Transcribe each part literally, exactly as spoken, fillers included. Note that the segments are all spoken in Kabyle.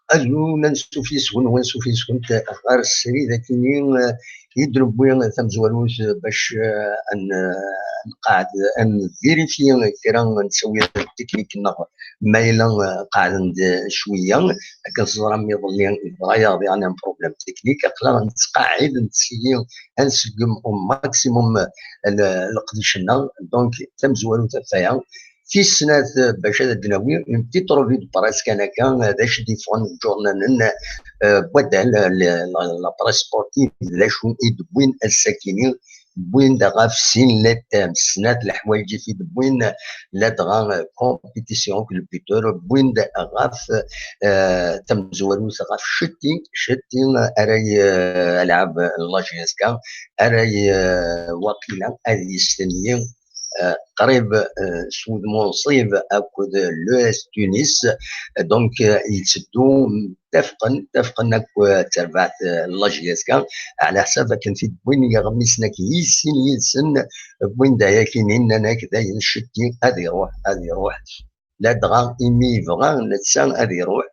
Azul, ansuf yes-wen, wansuf yes-went ɣer srid akini, eh, i d-newwi tamezwarut bac, eh, ad n-, ad nqeɛɛed, ad nvirifyi kra n ttawilat teknik-nneɣ ma yella, eh, qeɛden-d cwiya, akken teẓram iḍelli yeḍra-yaɣ diɣen un problème technique, aql-aɣ nettqeɛɛid, nettigi ad nseggem au maximum, eh, le-, leqdic-nneɣ. Donc, tamezwarut ɣef waya, tis snat, eh, bac ad d-nawi une petite revue de presse kan akka, eh, d acu d-yeffɣen deg iǧurnanen, eh, n waddal, eh, le-, la, la presse sportive, d acu i d-wwin ass-akini, wwin-d ɣef sin les thèmes, snat leḥwayeǧ i t-id-wwin, ladɣa, eh, compétition akked le buteur, wwin-d ɣef, eh, tamezwarut ɣef Cetti, Cetti, eh, ara y-, eh, alɛab n la J S K, ara y-, eh, waqila ad yestenyi, eh, qrib, eh, s wudem unṣib akked l'E S Tunis. Donc, eh, yetteddu, ttafqen, ttafqen akk, eh, d terbaɛt, eh, n la J S K, ɛla ḥsab akken t-id-wwin yiɣmisen akk yis sin yid-sen, wwin-d ayakini, nnan-ak dayen Cetti ad iruḥ, ad iruḥ. Ladɣa imi yebɣa netta ad iruḥ,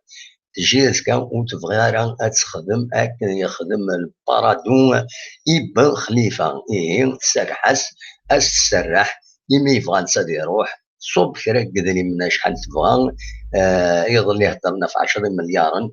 J S K ur tebɣi ara ad texdem akken yexdem le Paradou i Ben Xlifa. Ihi tserreḥ-as, as tserreḥ, imi yebɣa netta ad iruḥ, ṣubb kra n yedrimen acḥal tebɣa, eh, iḍelli heddren ɣef ɛecra imelyaren,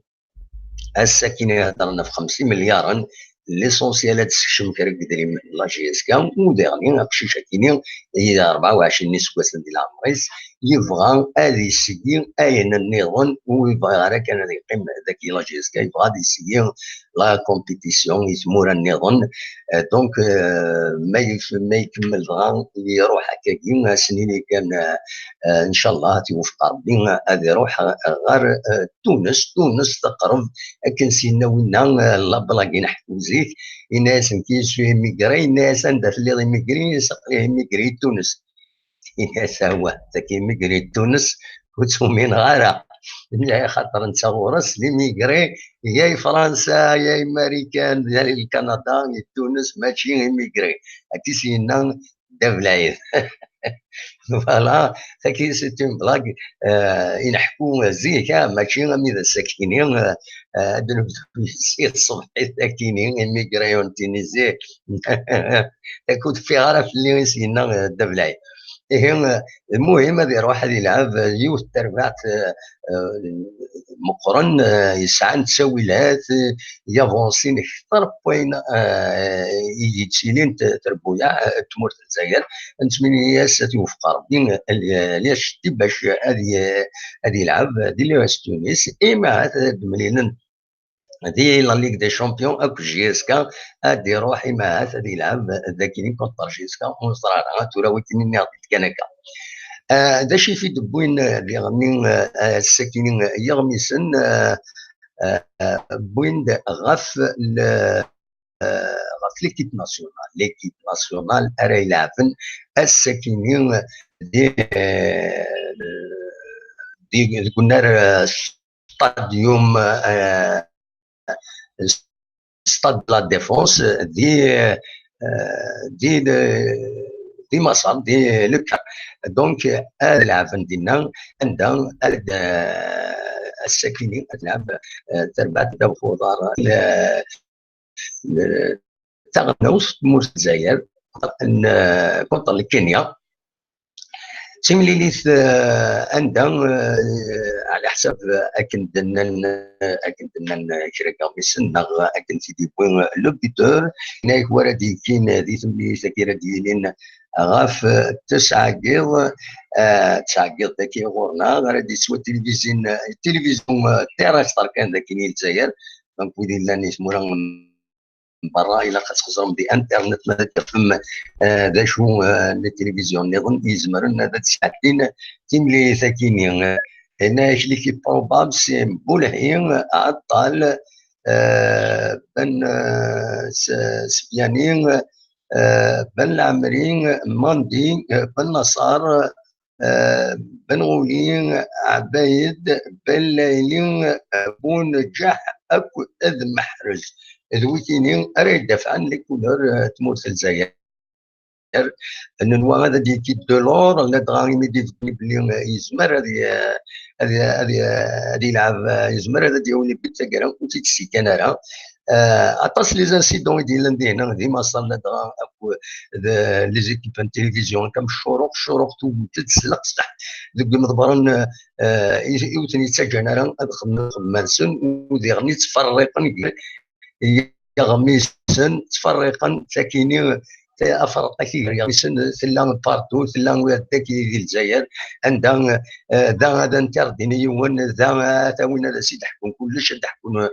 ass-akini heddren ɣef xemsa imelyaren, l'essentiel ad d-tessekcem kra n yedrimen la J S K, u diɣen aqcic-akini, i rebɛa u ɛecrin n iseggasen di leɛmer-is, yebɣa ad iseggi ayen nniḍen, ur yebɣi ara kan ad yeqqim dagi la J S K, yebɣa ad iseggi la compétition i tmura nniḍen. Euh, donc, euh, ma yef-, ma ikemmel dɣa iruḥ akkagi, ad s-nini kan, euh, euh, ncallah ad t-iwefeq Rebbi, ad iruḥ ɣer, euh, Tunes, Tunes teqreb, akken s-yenna winna, euh, la blague i neḥku zik, yenna-yasen qui je suis immigré, yenna-yas anda telliḍ immigré, yenna-yas aql-i immigré i Tunes. Yenna-yas awah, tagi immigré i Tunes, ur tt-umineɣ ara. Yenna-yas axaṭer netta ɣur-s, l'immigré, ya i Fransa, ya i Marikan, ya i Kanada, i Tunes, mačči immigré. Akka i s-yenna Dda Belɛid. Voilà, tagi c'est une blague, euh, i neḥku zik, ah, mačči am i d ass-akini, euh, euh, ad nebdu si tṣebḥit akini, immigré en Tunisie. Yak ur teffiɣ ara fell-i i s-yenna, euh, Dda Belɛid. Ihi, euh, lmuhim ad iruḥ ad ilɛeb, euh, yiwet n terbaɛt, euh, euh, meqqren, euh, yesɛan ttawilat, euh, yavansin kter n wayen, euh, i yettilin t-, trebbuyaɛ, euh, n tmurt n Lezzayer. Nettmenni-as ad t-iwefeq Rebbi, euh, l-, euh, les Cetti bac ad y-, ad ilɛeb di l'E S Tunis, imahat ad d-mlilen di la Ligue des Champions akked J S K, ad iruḥ imahat ad ilɛeb dagini contre J S K, ur neẓri ara, tura wigini nniɣ-d kan akka. Ah, d acu i t-id-wwin, ah, diɣenni, ah, ass-akini, ah, yiɣmisen, ah, ah, wwin-d ɣef le-, ah, ɣef l'équipe nationale, l'équipe nationale ara ilɛeben ass-akini di, ah, di, deg unnar, ah, stadium, ah, Stade de la Défense, di, eh, di, di Maṣer, di Le Cap. Donc, ad lɛeben dinna, anda ad, eh, ass-akini ad lɛeb, eh, terbaɛt ddabex uḍar, eh, eh, taɣelnawt n tmurt n Lezzayer, n, eh, contre le Kenya. Timlilit, eh, anda, eh, ɛla ḥsab, eh, akken d-nnan, eh, akken d-nnan, eh, kra n yiɣmisen, neɣ akken t-id-yewwi, eh, le buteur, yenna-ak wara d-yekkin, eh, di temlilit-agi ara d-yilin ɣef, eh, tesɛa n yiḍ, eh, tesɛa n yiḍ dagi ɣur-neɣ, ara d-yettwatilivizyun, eh, tilivizyu, eh, terrestre kan dagi i Lezzayer, donc wid yellan i tmura n berra, ilaq ad txeẓrem di internet ma ad tafem, eh, d acu, eh, n tilivizyu nniḍen i izemren ad d-sɛeddin timlilit-agi-nni. Eh, yenna-ak l'équipe probable, c'est Boulhi, Ɛeṭṭal, eh, Ben, eh, S-, Sbyani, eh, Ben Lɛemri, Mandi, eh, Ben Naṣer, eh, Ben Ɣuli, Ɛbayed, Ben Layli, eh, Buneǧǧaḥ akked Meḥrez. D wigini ara idafɛen les couleurs, eh, tmurt n Lezzayer. Nenwa ad d-yekki Delors, ladɣa imi d-ibeggen belli, eh, yezmer ad y-, ad y-, ad y-, ad yelɛeb, eh, yezmer ad d-yawi le but taggara, ur tt-id-ssikan ara. Eh, aṭas les incidents i d-yellan dinna, di Maṣer, ladɣa akk d les équipes n télévision, akka Ccuruq, Ccuruq tewwet-d s leqseḥ deg imeḍbaren, eh, i, i ur ten-yettaǧǧan ara ad xedmen lxedma-nsen, u diɣen ttferriqen gar yiɣmisen, ttferriqen, sakini, aferqaq i gar yiɣmisen tella partout, tella wi ad d-taki di Lezzayer, anda, eh, da ad interdini yiwen, da ad t-awin ad as-id-ḥkun kullec, ad d-ḥkun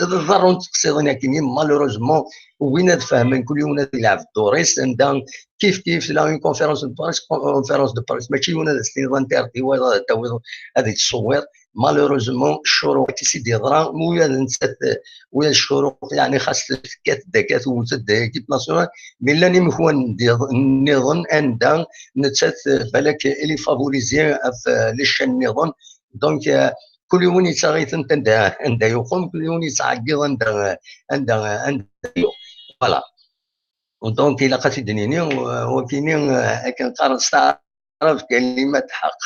ḍerrunt teqsiḍin akkenni, malheureusement, win ad fehmen, kul yiwen ad yelɛeb dduṛ-is, anda kif kif tella une conférence de presse, conférence de presse, mačči yiwen ad as-tiniḍ interdit, wayeḍ ad tawiḍ ad yettṣewwir. Malheureusement, Ccuruq i s-id-yeḍra, ula d nettat, ula d Ccuruq, yeɛni xas tekkat-d akka, tewwet-d équipe nationale, mi llan imekwan nniḍen anda nettat, balak, elle est favorisée ɣef, euh, les chaînes nniḍen. Donc, euh, kul yiwen yettaɣ-itent anda, anda yuqem, kul yiwen yettɛeggiḍ anda, anda, anda yuqem. Voilà. Donc, ilaq ad t-id-nini, euh, wakini, euh, akken qqaren s taɛrabt, kalimat ḥeqq.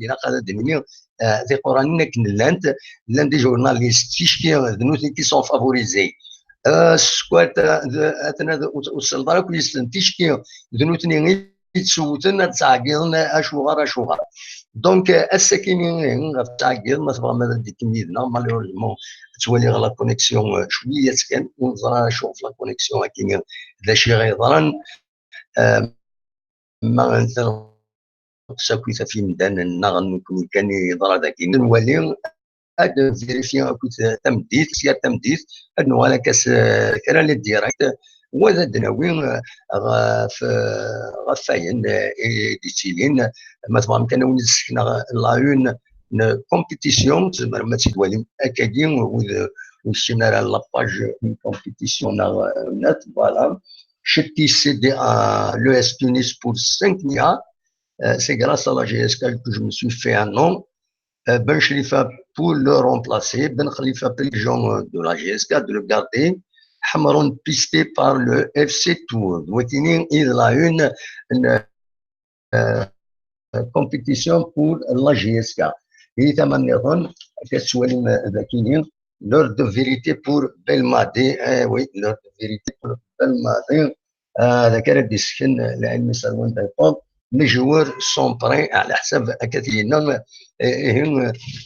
Ilaq ad d-nini, euh, tiquranin akken llant, llan des journalistes, ticki, d nutni qui sont favorisés. Euh, skwat, euh, d-, atna d-, ur, ur tsellḍ ara akk yis-sen, ticki, d nutni i yettewten ad ttɛeggiḍen acuɣer, acuɣer. Donc, euh, ass-akini, euh, ɣef ttɛeggiḍ, ma tebɣam ad d-tekkem yid-neɣ, malheureusement, ttwaliɣ la connexion, euh, cwiya kan, ur neẓra acu ɣef la connexion akini, d acu i ɣ-yeḍran, euh, ma ntenqes akkit ɣef yimdanen, neɣ nekkni kan i yeḍra dagi. Nwali, ad nvérifier akkit tameddit, sya tameddit, ad nuɣal akka s, eh, kra n les directs, wa ad d-nawi, eh, ɣef, eh, ɣef wayen, eh, i d-yettilin. Ma tebɣam kan ad wen-d-ssekneɣ la une n compétition, tzemrem ad tt-id-twalim akkagi, wid ur ccin ara la page n compétition neɣ, eh, net, voilà. Cettiɣ C D à l'E S Tunis pour cinq mille. Euh, c'est grâce à la J S K que je me suis fait un nom. Euh, Ben Khalifa pour le remplacer, Ben Khalifa pour les gens, euh, de la J S K de le garder. Hamron pisté par le F C Tours. Wetini, il a une, une, euh, compétition pour la J S K. Et Taman Neron, qu'est-ce que l'heure de vérité pour Belmadi. Eh oui, l'heure de vérité pour Belmadi. Ah, d akka ara d-yessken lɛilm-is ar wanda yeṭṭeḍ. Les joueurs sont prêts, ɛla ḥsab akka t-yenna, eh, ihi,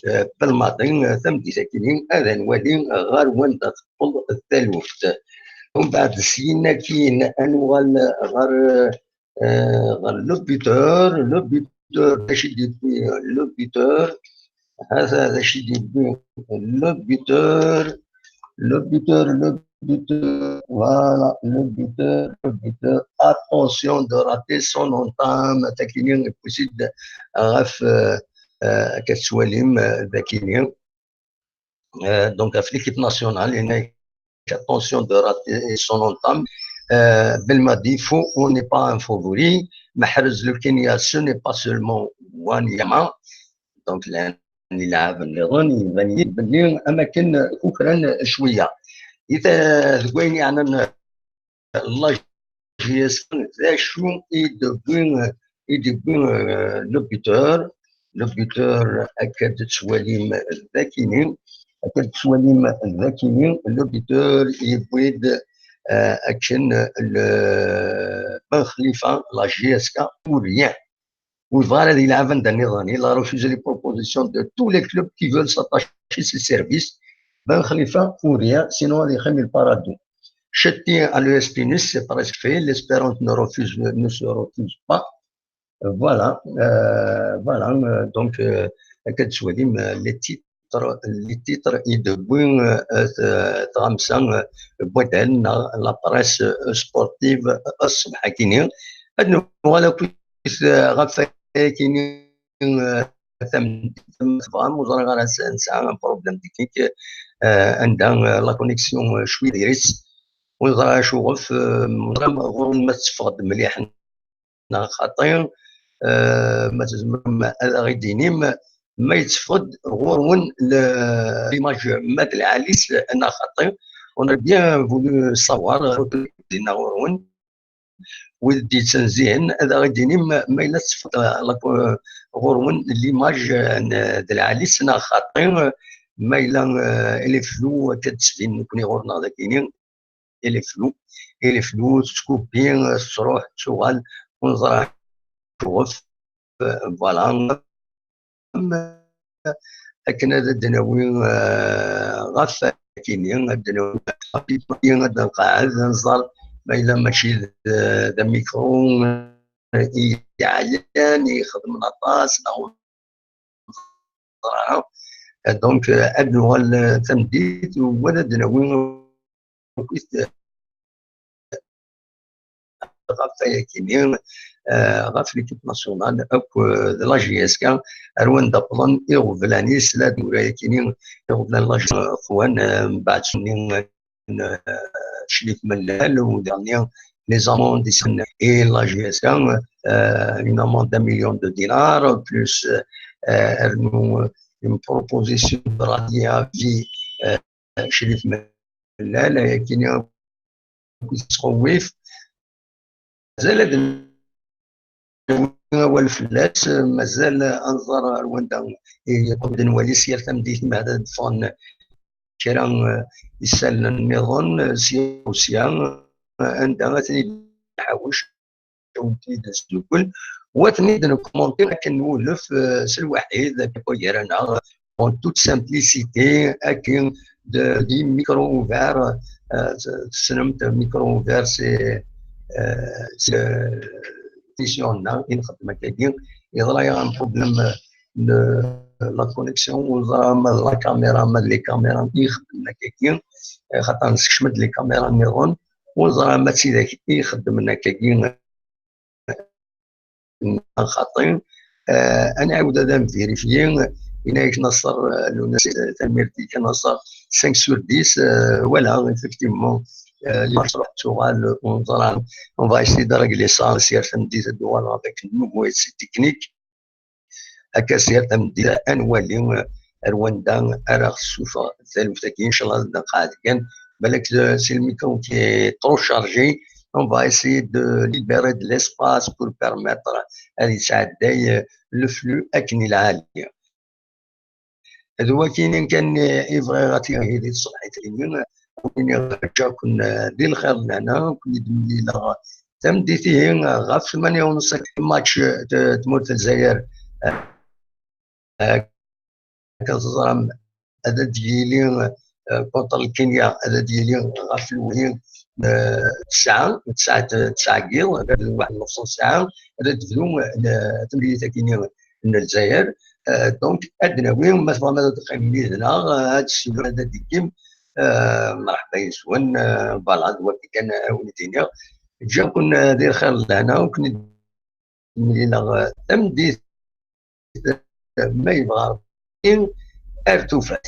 eh, Belmadi, eh, tameddit akkin, ad nwali ɣer wanda teṭṭeḍ taluft. Umbeɛd, syin akkin, ad nuɣal ɣer, eh, ɣer le buteur, le buteur, d acu i d-yewwi le buteur? Hata d acu i d-yewwi le buteur, le buteur, le buteur, voilà, le buteur, le buteur. Attention de rater son entame. Takini, possible, ɣef, euh, euh, akka tettwalim, euh, dakini. Euh, donc, ɣef l'équipe nationale, il y a attention de rater son entame. Euh, Belmadi, faut, on n'est pas un favori. Mahrez, le Kenya, ce n'est pas seulement Wanyama. Donc, llan ileɛɛaben nniḍen, iban-iyi-d belli am akken kukran cwiya. I ta-, deg wayen yeɛnan la J S K, d acu i d-yewwi, i d-yewwi, euh, le buteur, le buteur, akka d-tettwalim dakini, akka d-tettwalim dakini, le buteur yewwi-d, euh, akken le Ben Khalifa, la J S K, pour rien. Ur yebɣi ara ad yelɛeb anda nniḍen. Il a refusé les propositions de tous les clubs qui veulent s'attacher ses services. Ben Khalifa, pour rien, sinon ad yeqqim le Paradou. Cettiɣ à l'E S Tunis, c'est presque fait. L'Espérance ne refuse, ne se refuse pas. Euh, voilà, euh, voilà, euh, donc, euh, akka d-tettwalim, euh, les titres, les titres i d-tewwi, euh, euh, tɣamsa, euh, n waddal neɣ la presse, euh, sportive, euh, ṣṣbeḥ-akini. Ad nuɣal akkit, euh, ɣef wayakini, euh, tameddit, ma tebɣam, ur ẓriɣ ara, nesɛa un problème technique, euh, anda, euh, la connexion, euh, cwi diri-tt. Ur ẓriɣ acuɣef, euh, ur ẓriɣ ma ɣur-wen ma tetteffeɣ-d mliḥ neɣ xaṭi, euh, ma tzemrem ad aɣ-d-tinim ma yetteffeɣ-d ɣur-wen le-, l'image ma d lɛali-s neɣ xaṭi. On a bien voulu savoir, euh, dinna ɣur-wen. wid d-yettenzihen, ad aɣ-d-inim ma yella teṭṭfeḍ, euh, la-, euh, ɣur-wen l'image, euh, n, d lɛali-s neɣ xaṭi, euh, ma yella, euh, elle est floue, akka d-tettbin nekkni ɣur-neɣ dagini, elle est floue, elle est floue, tettkupi, euh, tettruḥ, tettuɣal, ur neẓra acuɣef, euh, voilà. Akken ad d-nawi, euh, ɣef wakken, ad d-nawi ɣef wakken, ad nqeɛɛed, ad nẓer ma yella mačči d, d amikru, euh, i yeɛyan, i ixedmen aṭas, neɣ ur neẓra ara. Donc, euh, ad nuɣal, euh, tameddit, u ad d-nawi akkit, euh, ɣef wayakini, euh, ɣef l'équipe nationale akk, euh, d la J S K, ar wanda wwḍen iɣeblan-is, la d-ura yakini iɣeblan la J S K, euh, xwan, euh, mbeɛd sunni, euh, Crif Mellal, u dernier, les amants et la J S K, euh, une amende d'un million de dinars, plus, euh, euh, une proposition de radier à vie, euh, Crif Mellal, yakini akk yettxewwif. Mazal ad nawi awal fell-as, mazal ad nẓer ar wanda i, ad nwali s yal tameddit ma ad d-ffɣen kra, eh, isallen nniḍen, eh, sya u sya, eh, anda ad ten-id-nḥawec, ad ten-id-nesdukkel, u ad ten-id-nkumanti akken n wulef, eh, s lwaḥid, akken gar-aneɣ, en toute simplicité, akken d, d micro ouvert, euh, tessnemt micro ouvert, c'est, euh, c'est, euh, mission-nneɣ i nxeddem akkagi. Yeḍra-yaɣ un problème, euh, de la connexion, ur neẓra ma d la caméra, ma d les caméras i ixeddmen akkagi, euh, xaṭer nessekcem-d les caméras nniḍen, ur neẓra ma d tidak i ixeddmen akkagi, xaṭi. Euh, ad nɛawed ad am-vérifier. Yenna-yak Naṣer, euh, Lunas, euh, tanemmirt-ik a Naṣer, cinq sur dix, euh, voilà, effectivement, euh, les marches, on va essayer de régler ça, si tameddit ad d-uɣaleɣ avec une nouvelle technique. Akka sya tameddit, ad nwali, euh, ar wanda ara ɣ-tessufeɣ taluft-agi, inchallah ad nqeɛɛed kan. Balak, euh, c'est le micro qui est trop chargé, on va essayer de libérer de l'espace pour permettre ad yesɛedday, euh, le flux akken i lɛali. D wakini kan, euh, i bɣiɣ ad t-ihi di tṣebḥit-agi, ad wen-iniɣ ǧǧaken, euh, di lxir d lehna, ad ken-id-mlileɣ tameddit-ihi, euh, ɣef tmanya u nṣ, match, euh, t-, tmurt n Lezzayer, euh, euh, akken teẓram, ad d-yili, euh, contre Kenya, ad d-yili ɣef lwehhi, euh, tesɛa, tesɛa, tesɛa n yiḍ, ad d-, waḥed n lebṣel ssaɛa, ad d-tebdu, euh, temlilit-agi n Lezzayer. Euh, donc, ad d-nawi, ma tebɣam ad d-teqqimem yid-neɣ, euh, ad d-tessiwlem, ad d-teggim, euh, mreḥba yes-wen, euh, voilà, d wagi kan, euh, ad wen-d-iniɣ. Ǧǧiɣ-ken, euh, di lxir d lehna, u ken-id-mlileɣ, euh, tameddit, euh, ma yebɣa Ṛebbi, ar tufat.